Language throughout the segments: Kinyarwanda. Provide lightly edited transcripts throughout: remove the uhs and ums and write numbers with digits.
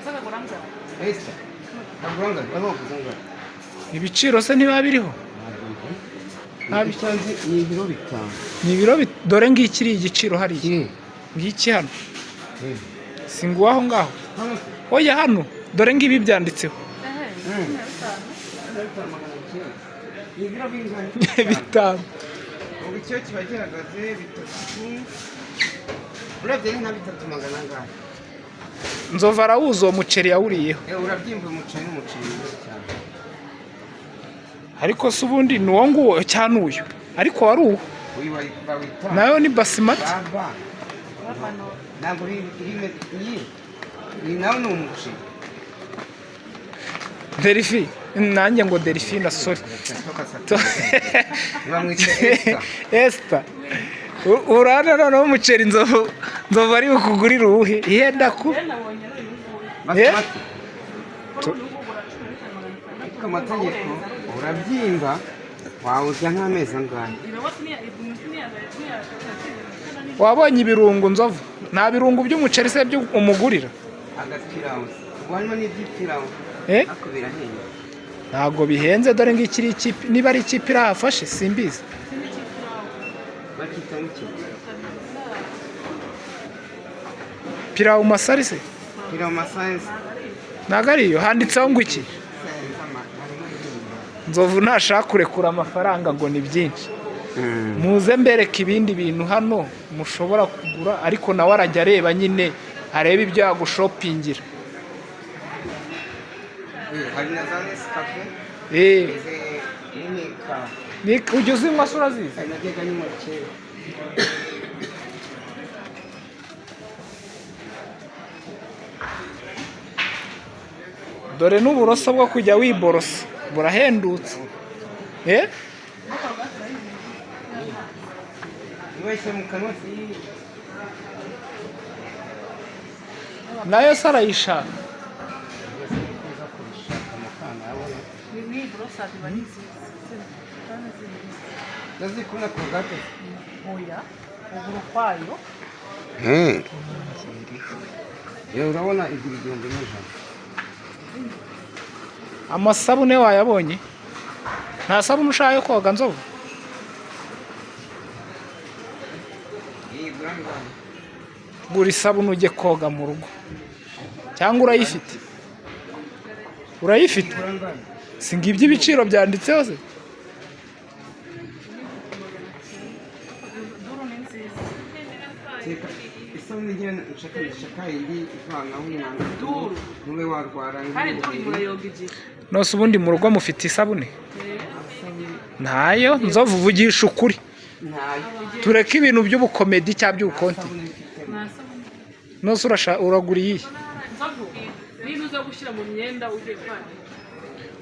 Kagura angahe? Ese kagura angahe? Wari waguze angahe? Ibiciro se ntibiba biriho? Nta. Icyo nzi ni ibiro 5. Ni ibiro dore ngiki, iri igiciro hariya. Kimwe. Ngiki hano. Si nguwo aho ngaho? Oya, hano dore ngibi byanditseho. Ehe, 15. Ni ibiro bingahe? 5. Ubu icyo kiba gihagaze bitatu, urebye ni nka bitatu magana angahe. Nzova arawuzi uwo muceri, yawuriyeho. Urabyimba umuceri, n'umuceri mwiza cyane. Ariko se ubundi ni uwo nguwo cyane uyu? Ariko wari uwo. Uyu bawita Nayo ni basmati. Baba ntabwo iri iyi, iyi nawe ni umuceri. Derifi, nanjye ngo Delphine, sorry. Bamwita Esther. Esther, urana noneho umuceri Nzovu ari bukugurire uwuhe ihenda ku Nabonye ari uyu nguyu. Eh? Basmati. Kuri uyu nguyu ugura 15,600. Ariko amategeko, urabyimba wawurya nk'amezi angahe? Wabonye ibirungo, Nzovu? Nta birungo by'umuceri se byo umugurira? Agapirawu, ubu harimo n'iby'ipirawu. Eh? Ariko birahenze. Ntabwo bihenze, dore ngiki iri ikipe, niba ari ikipe irahafashe simbizi. Bakita n'iki? Pilau masala se? Pilau masala. Ntabwo ariyo, handitseho ngo iki? Nzovu ntashaka kurekura amafaranga ngo ni byinshi. Muze mbereke ibindi bintu hano mushobora kugura, ariko nawe arajya areba nyine, arebe ibyo yagushopingira. Hari na za Nescafe. Eh. Izi n'imika. Ujya uzinywa se? Urazizi? Hari najyaga nywa kera. Dore n'uburoso bwo kujya wiborosa burahendutse, eh. Wese mu kanwa si. Nayo se arayishaka. Kuza kubishaka amafaranga yabona. Ni borosade iba ari nziza kandi nziza. Ndazikunda Colgate. Oya, ugura ukwayo. Rero urabona igura 1100. Amasabune wayabonye? Nta sabune ushaka yo koga, Nzovu? Iyi igura angahe? Gura isabune ujye koga mu rugo, cyangwa urayifite? Urayifite? Igura angahe? Si ngibyo ibiciro byanditseho se? Duru ni nziza. Teka isabune ngira nshaka, ndashaka indi ivanaho umwanda. Duru. Ntube warwara. Kandi duru igura yoga igihe. Nose ubundi mu rugo mufite isabune? Ntayo? Nzovu, uvugisha ukuri. Ntayo. Tureke ibintu by'ubukomedi cyangwa by'ubukonti. Isabune mfitemo. Nta sabune. Nose uragura iyihe? Nzovu, niba uza gushyira mu myenda ugiye kwanika.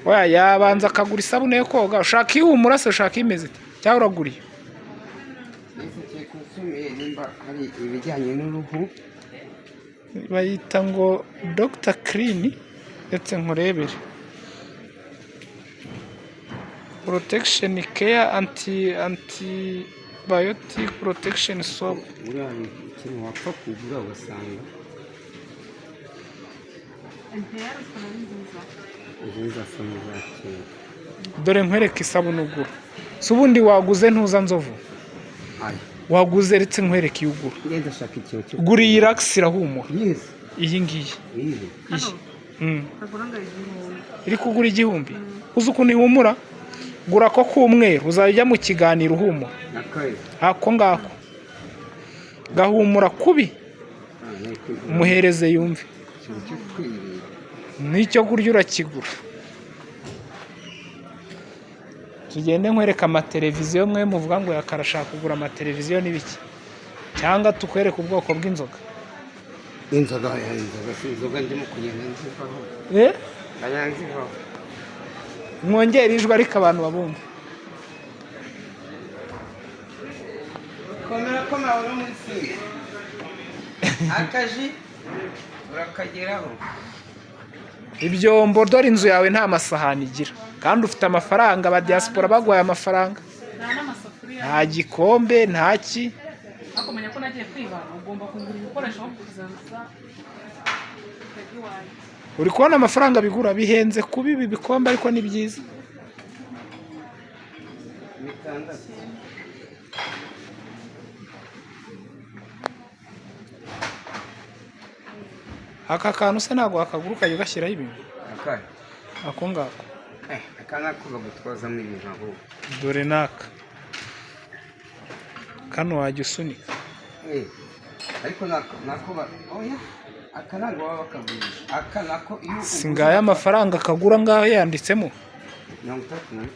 Oya, yabanza akagura isabune yo koga. Ushaka ihumura se? Ushaka imeze ite? Cyangwa uragura iyo? Ese kereka usumiye nimba hari ibijyanye n'uruhu. Bayita ngo Dr Clean, ndetse nkurebere protection care antibiotic protection soap. Buriya ikintu wapfa kugura ugasanga Imperial usanga ari nziza. Izi ni za sabune za kera. Dore nkwereke isabune ugura. Si ubundi waguze ntuza, Nzovu? Aya. Waguze, retse nkwereke iyo ugura. Ngenda ndashaka ikintu cyo Gura iyi Lux, irahumura. Yes. Iyi ngiyi. Iyi. Iyi. Kagura ngo 1000. Iri kugura 1000. Uzi ukuntu ihumura? Gura ako k'umweru, uzajya ujya mu kiganiro uhumura. Nakaye. Ako ngako gahumura kubi. Umuhereze yumve. Ikintu cyo kwirira. N'icyo kurya urakigura. Tugende nkwereka amateleviziyo, mwe muvuga ngo yakarashaka kugura amateleviziyo n'ibiki, cyangwa tukwereke ubwoko bw'inzoga. Inzoga ya inzoga, si inzoga, ndimo kugenda nzivaho. Eh? Ndajya nzivaho. Mwongere ijwi ariko abantu babumva. Komera komera, uri munsi akaji urakageraho. Ibyombo, dore inzu yawe nta masahani igira kandi ufite amafaranga, aba diaspora baguhaye amafaranga. Nta n'amasafuriya. Nta gikombe, nta ki. Ariko menya ko nagiye kwiba, ugomba kugura ibikoresho aho kuzaza ukajya iwanjye. Uri kubona amafaranga bigura, bihenze kuba ibi bikombe, ariko ni byiza. 6. Aka kantu se ntabwo wakagura ukajya ugashyiraho ibintu? Akahe? Ako ngako. Aka nako bagutwazamo ibintu ahubwo. Dore n'aka kano wajya usunika. Ariko nako oya, aka ntabwo baba bakagurisha, aka nako iyo Si ngaya amafaranga kagura ngaho yanditsemo? 35.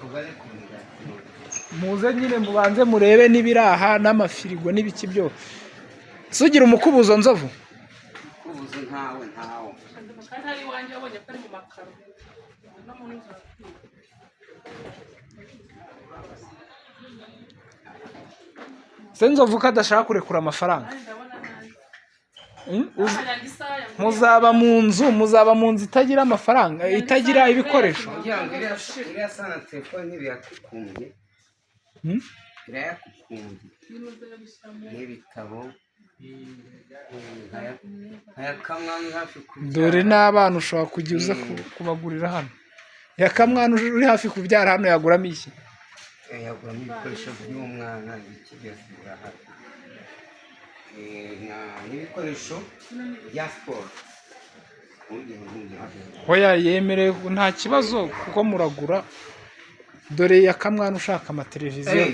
Kubare ku migati. Muze nyine mubanze murebe n'ibiri aha n'amafirigo n'ibiki byose. Sugira umukubuzo, Nzovu. Kubuzo ntawe, ntawo. Kandi hari iwanjye wabonye ko ari mu makaro no mu nzu. Se Nzovu ko adashaka kurekura amafaranga? Kandi ndabona nabi. Hmm? Muzaba mu nzu itagira amafaranga, itagira ibikoresho. Kugira ngo iriya sana telefone ntibiyakukumbye. Hmm? Birayakukumbye n'ibitabo nkaya kamwanya hafi kubyara. Dore n'abana ushobora kujya uza kubagurira hano. Yakamwana uri hafi kubyara hano yaguramo iki? Yaguramo ibikoresho by'umwana, ibiki byose birahari. N'ibikoresho bya siporo. Hoya, yemerewe nta kibazo kuko muragura. Dore yakamwana ushaka amateleviziyo.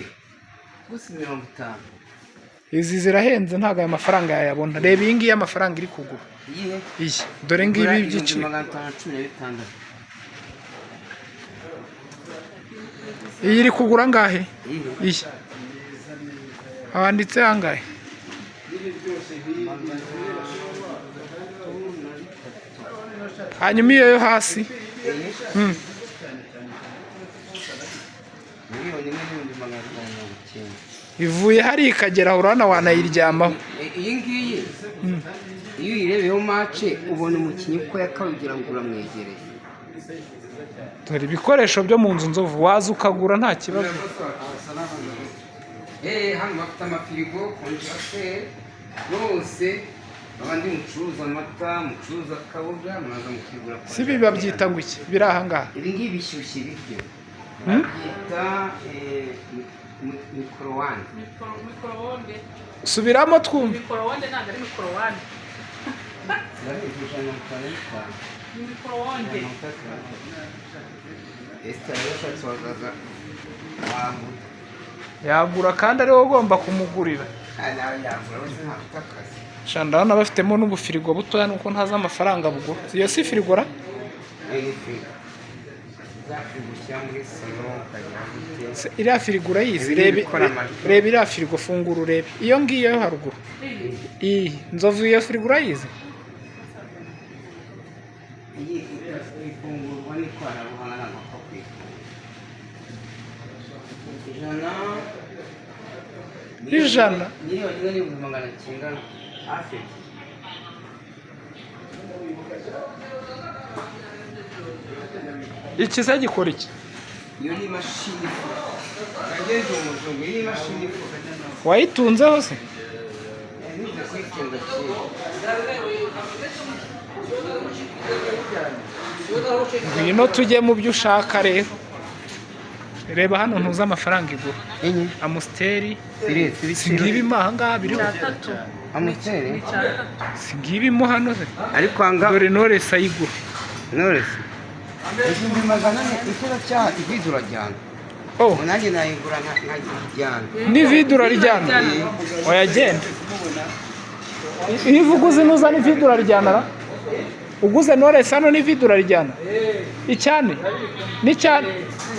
Gusa 50. Izi zirahenze, ntabwo aya mafaranga yayabona. Reba iyi ngiyi amafaranga iri kugura. Iyihe? Iyi dore ngibi Igura by'iciro. 516,000. Iyi iri kugura angahe? Iyihe? Iyi handitse angahe? Hanyuma iyo yo hasi? Iyi 1,590,000. Ivuye hariya ikagera aho, urabona wanayiryamaho. Iyi ngiyi iyo uyirebeyeho match ubona umukinnyi uko yakabigira ngo uramwegereye. Dore ibikoresho byo mu nzu, Nzovu, waza ukagura nta kibazo. Hano bafite amafirigo, congélateur bose, abandi mucuruza amata, mucuruza akaboga, mwaza mukigura. Si ibi babyita ngo iki biri aha ngaha? Ibi ngibi bishyushya ibiryo. Hmm? Babyita micro-onde. Micro-onde. Subiramo twumve. Micro-onde, ntabwo ari mikorowande. 155. Ni micro-onde. 33. Esitara yashatse wazaza wagura. Yagura kandi ariwe ugomba kumugurira. Nawe yagura wese, ntafite akazi. Sha, ndabona bafitemo n'ubufirigo butoya, nuko ntazi amafaranga bugura. Iyo si firigo ra? Ni firigo, za firigo ushyira muri salo ukagira gute. Se, iriya firigo urayizi? Ibi Reba. bikora amajwi. Reba iriya firigo, fungura urebe iyo ngiyo yo haruguru. Iyi Nzovu, iyo firigo urayizi? Iyi ifungurwa n'ikoranabuhanga, ntabwo apfa kuyifungura. Ijana. Ijana? 1,900,000, hafi 2. Iki se gikora iki? Iyo ni imashini ifura, nageze umuzungu, iyi ni imashini ifura. Wayitunzeho se? Nize kuyitunga kera. Ngwino tujye mu byo ushaka rero. Reba hano, ntuzi amafaranga igura? Enye. Amstel. Siresi. Si ngibimo aha ngaha biriho? Icyatatu. Amstel. Icyatatu. Si ngibimo hano se? Ariko anga Dore Knowless ayigura. Knowless 400,000, ikiro cya ivide urajyana. Oh. Ubu nanjye nayigura nkajyana. N'ivide urarijyana? Oya, genda. Iyo uvuga uzi nuza n'ivide urarijyana ra? Uguze Knowless hano n'ivide urarijyana icyane n'icyane.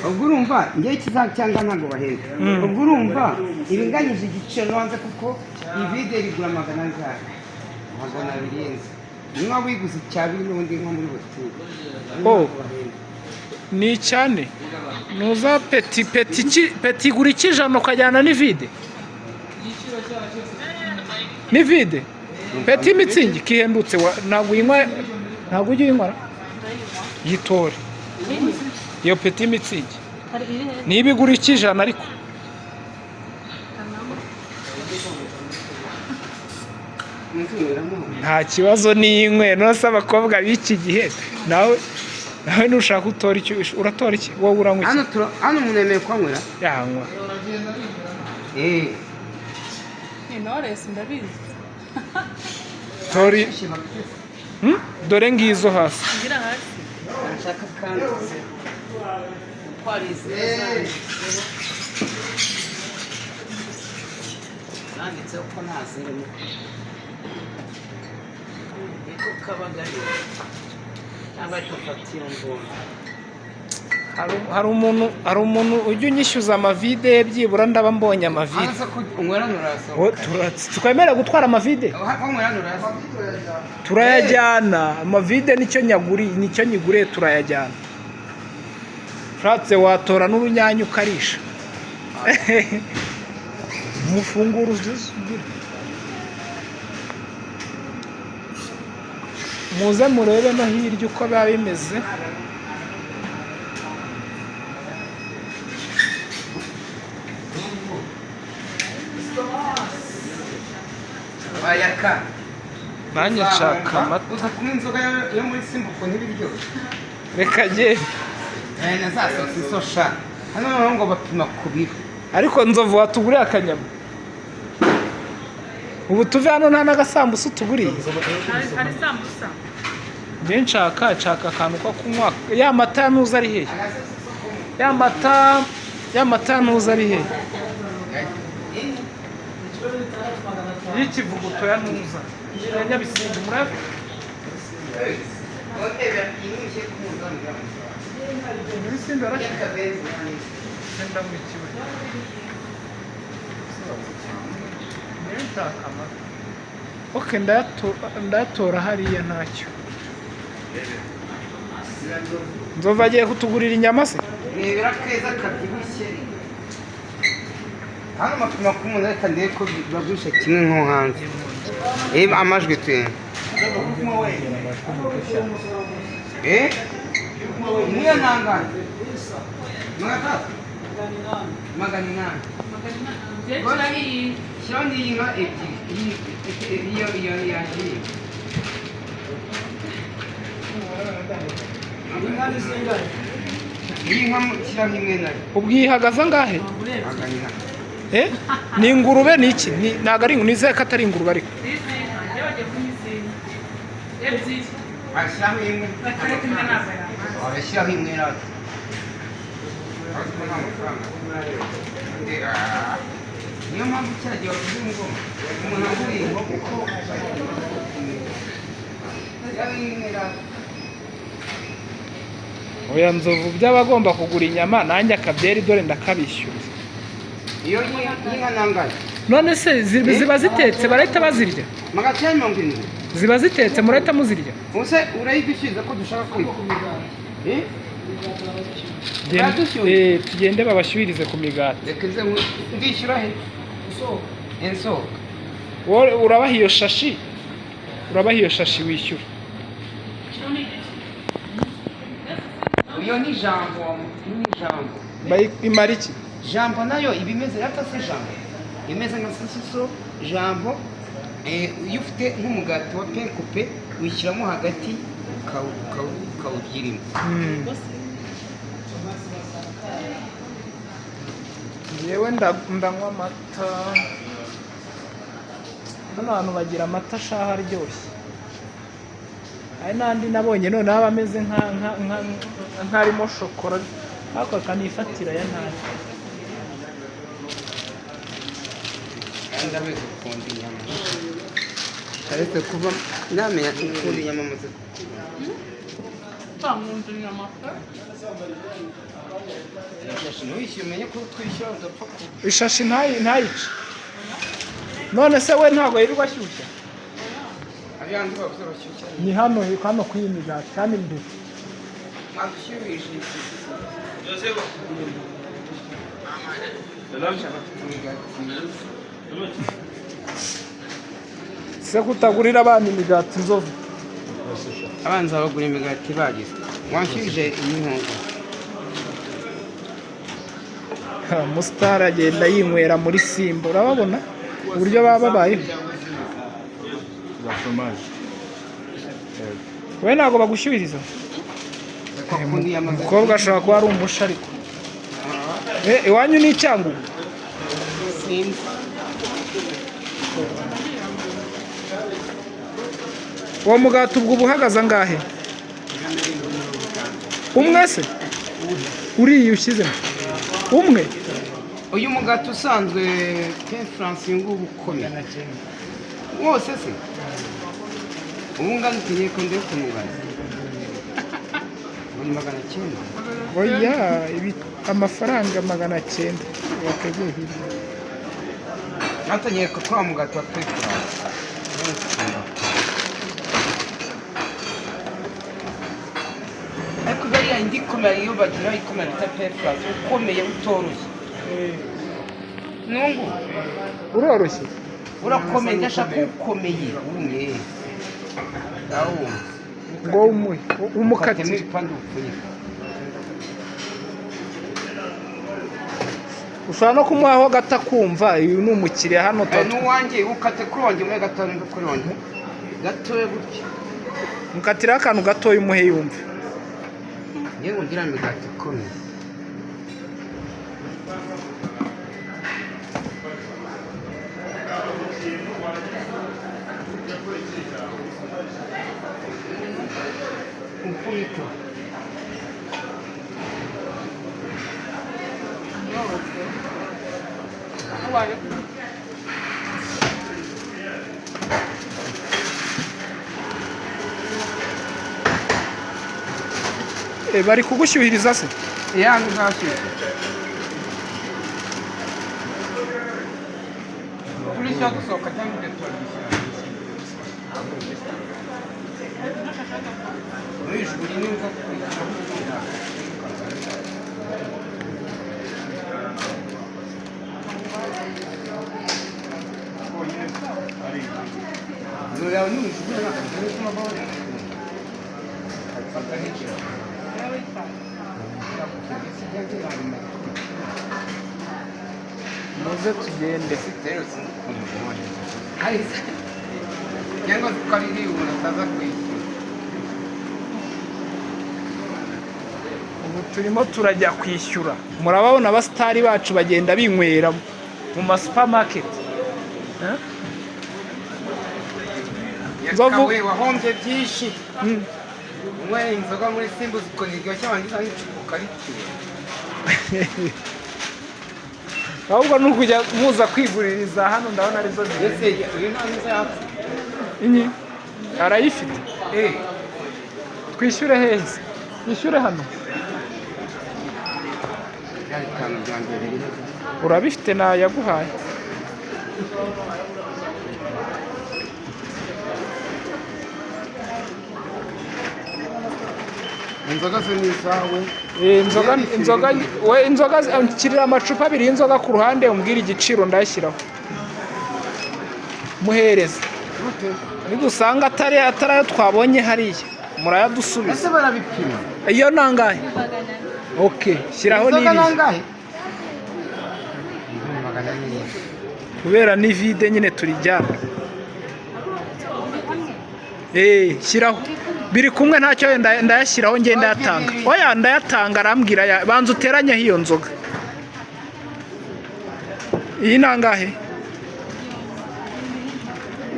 Ubwo urumva ngewe ikizacyanga ntabwo bahenda. Ubwo urumva ibinganyije igiciro no hanze, kuko ivide rigura 400, 200 yenze. Niba wiguze icyabiri n'ubundi nko muri butike. Oh. Ni icyane nuza petit petit petit igura icy'ijana ukajyana n'ivide, n'ivide petit Mützig kihendutse. Ntabwo uyinywa, ntabwo ujya uyinywa ra? Yitore iyo petit Mützig. Hari iri he? Niba igura icy'ijana ariko. Muzinyweramo. Nta kibazo n'iyinkwe. Nose abakobwa b'iki gihe, nawe nawe nushaka utora icyo uratora. Iki wowe uranywa iki? Hano hano umuntu yemewe kuhanywera? Yanywa. Eh. Ni Knowless, ndabizi. Tori. Dore ngizo hasi. Ngira hasi. Nshaka kandi Ko ari izi. Nanditseho ko nta zirimo, niko kabagari cyangwa ariko mfata iyo ngomba. Hari umuntu ujya unyishyuza amavide ye, byibura ndaba mbonye amavide. Hano se ko unywera Oh, urasohoka? Twemerewe gutwara amavide? Unywera urasohoka. Turayajyana amavide, nicyo nyaguri, nicyo nyiguriye, turayajyana. Ushatse watora n'urunyanya ukarisha mufunguro uzisubire. Muze murebe no hirya uko biba bimeze. Wayaka. Nanjye nshaka amata. Uza kunywa inzoga yo muri Simba ukuntu iba iryoshye. Reka genda. Eh, na za sosiso sha. Hano noneho ngo bapima ku biro. Ariko Nzovu, watuguriye akanyama, ubu tuve hano nta n'agasambusa utuguriye. Hari sambusa. Njye nshaka akantu ko kunywa. Ya mata ya ntuza ari hehe? Ya mata ya ntuza ari hehe? Y'ikivuguto ya ntuza ya Nyabisindu murayafite? Nyabisindu yarashize. Ndamwikiwe. Njye nshaka amata. Ok, ndayatora hariya, ntacyo. Nzovu agiye kutugurira inyama se? Rebera keza kabyibushye. Hano bapima ku muntu, reka ndebe ko bagurisha kimwe nko hanze. Eh, amajwi tu. Eh? Niyo nangana. 300. 800. Byinshi. Shyiraho n'iyi nka ebyiri. Iyo iyo yagiye. Iyi nka shyiraho imwe nayo. Ubwo ihagaze angahe? 800. Eh? Ni ingurube, ni iki? Ntabwo ari ingurube, nizere ko atari ingurube ariko. Izi nka bagiye kunywa izindi ebyiri. Ashyiraho imwe. Bakareka imwe ntabwo yamara. Arashyiraho imwe nayo. Ariko nta mafaranga. Niyo mpamvu cya gihe wavuze ngo umuntu aguriye inkoko kuko shyiraho imwe nayo. Oya Nzovu, byaba agomba kugura inyama, nanjye akabyeri dore ndakabishyura. Iyo y'inka nangana. None se ziba zitetse, barahita bazirya? 970. Ziba zitetse, murahita muzirya? Ubuse urayidushyiriza ko dushaka kwiga? Eh? Tugende, tugende babashyuhirize ku migati. Reka nze ndishyura he? Insohoka. Wowe urabaha iyo shashi, urabaha iyo shashi wishyura. Iyo ni jambo, ni jambo. Imara iki? Jambo nayo iba imeze yata se jambo. Imeze nka sosiso jambo. Iyo ufite nk'umugati wa pain coupé wishyiramo hagati ukawuryirimo. Yewe, ndanywa amata. Hano hantu bagira amata ashaha aryoshye. Hari n'andi nabonye noneho aba ameze nk'arimo shokora, ariko akanifatira aya ntayo. Kandi ndabizi ukunda inyama. Aretse kuba namenya ukunda inyama maze Nkunda inyama pe. Ishashi ntiwishyure, umenye ko twishyura udapfa ku Ishashi ntayice. None se we ntabwo yirirwa ashyushya? Abandi bavuze bashyushya. Ni hano hano kuri iyi migati hano imbere. Mwadushyuhije. Bafite imigati myiza. Se kutagurira abana imigati, Nzovu? Abanza bagura imigati bagize wanshyuhije iyi nkongo. Umusitari agenda yinywera muri Simba, urababona uburyo baba babayeho. Za foromaje. Yego. We ntabwo bagushyuhiriza. Kwa kundi yamaze. Umukobwa ashobora kuba ari umusha ariko. Iwanyu ni icyangugu? Sinzi. Uwo mugati ubwo uba uhagaze angahe? Umwe se uriya ushyizemo umwe? Uyu mugati usanzwe pe France, uyu nguyu ukomeye wose se ubu ungana ukeneye ko ndebe ukuntu ungana ngo ni 900. Oya, ibi amafaranga 900 wakagiye hirya. Natanyereka ko wa mugati wa pe France. Ariko bariya indi ikomeye, iyo bagira ikomeye bita pe France, ukomeye utoroshye nungu. Uroroshye. Urakomeye, ndashaka ukomeye umwe ndawumva. Ngo umuhe Ukatemo umukatire. ibipande upfunyika. Ushobora no kumuhaho gato akumva uyu ni umukiriya hano tuba. N'uwanjye ukate kuri wanjye umwe gatanu undi kuri wanjye gatoya gutya. Mukatiraho akantu gatoya umuhe yumve. Yewe, ngira imigati ikomeye. Upfunyika. Bari kugushyuhiriza se? Ya ntizashyushye. Turishyura dusohoka cyangwa ibyo turabishyura muri ijuru niba kwishyura. Nureba n'ubujura ntabwo kumavaho. Muze tugende. Cyangwa ko ari umuntu ataza kwishyura. Ubu turimo turajya kwishyura. Murababona abasitari bacu bagenda binywera mu ma supermarket. Eh? Nzovu- Yakawe wahombye byinshi. Mm. Unyweye inzoga muri Simba ukuntu iryoshye, warangiza n'icupa ukaricyura. Ahubwo ni ukujya muza kwiguririza hano, ndabona arizo Mbese zigeze. uyu nta neza yapfa. Inyi arayifite. Eh, Twishyure heza, twishyure hano. Bya bitanu byanjye biri he? Urabifite nayaguhaye. Inzoga zo ni izawe. Inzoga, inzoga we, inzoga nshyirira amacupa abiri y'inzoga ku ruhande, umbwire igiciro ndayashyiraho muhereze. Gute? Nidusanga atari ayo twabonye hariya murayadusubiza. Ese barabipima? Iyo ni angahe? Okay, shyiraho Inzoga n'iriya. nangahe? 400. Kubera ni vide nyine turijyana. Shyiraho biri kumwe ntacyo, ndayashyiraho ngenda ndayatanga. Oya, ndayatanga arambwira banza uteranyeho iyo nzoga. Iyi ni angahe?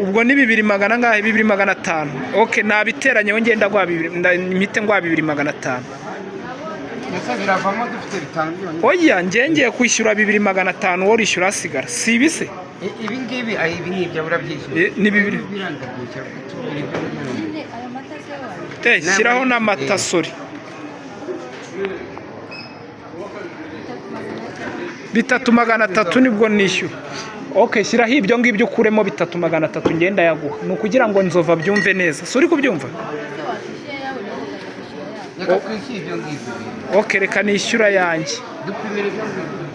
Ubwo ni bibiri magana angahe? 2500. Okay, nabiteranyeho ngenda ngwa bibiri mpite ngwa 2500. Ese biravamo dufite bitanu byonyine? Oya, njye ngiye kwishyura 2500, wowe urishyura asigara, si ibi se? Ibi ngibi, ayi, ibi ni ibyo urabyishyura. Ni bibiri. Biranga byishyura tubiri byo n'ibihumbi. Ayo mata se wayo? Shyiraho n'amata, sori. 3300 nibwo nishyura. Okay, shyiraho ibyo ngibyo ukuremo 3300 ngenda yaguha. Ni ukugira ngo nzova byumve neza, si uri kubyumva? Se wakwishyuye yawe nawe ukajya kwishyura yawe. Reka twishyure ibyo ngibyo. Okay, reka nishyura yanjye. Dupimira ibyo ngibyo.